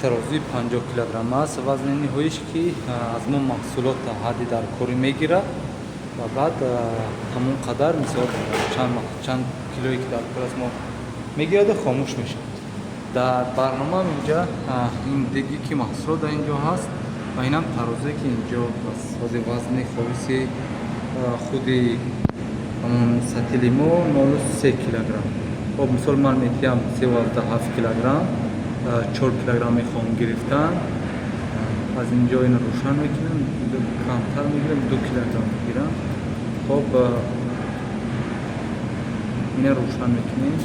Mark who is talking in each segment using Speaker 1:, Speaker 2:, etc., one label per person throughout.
Speaker 1: Тарозуи 50 килограмм аст вазни ниҳоиш, ки аз мо маҳсулот ҳадди дар корӣ мегирад ва баъд ҳамон қадар, мисол, чанд килое ки дар кор аст, мо мегираду хомӯш мешавад. Дар барномаам инҷа ин деги, ки маҳсулот дар инҷо ҳаст, ва инам тарозуе, ки инҷо ҳозир вазни холиси худи ҳамон сатили мо 0,3 килограмм. Хоб, мисол, ман метиҳам 3,7 килограмм, 4 килограмм мехоҳам гирифтан. Аз инҷо ино рӯшан мекунам, камтар мегирам, 2 килограмм мегирам. Хоб, ина рӯшан мекунем.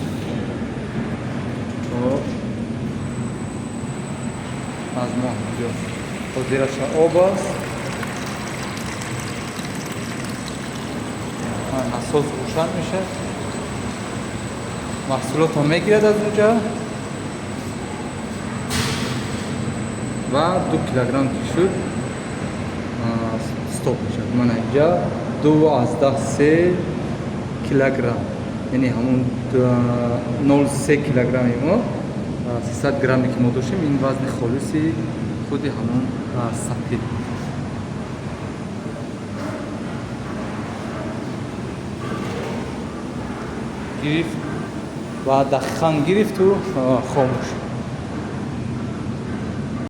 Speaker 1: Хоб, аз мо инҷо ҳозираша об аст, насос рӯшан мешавад, маҳсулотро мегирад аз онҷа ва 2 килограмм ки шуд, стоп мешавад. Мана, инҷа 2,3 килограмм, яъне ҳамон 0,3 килограмми мо, 300 грамме ки мо доштем, ин вазни холиси худи ҳамон сатил. Гирифт ва дақиқан гирифту хомӯш.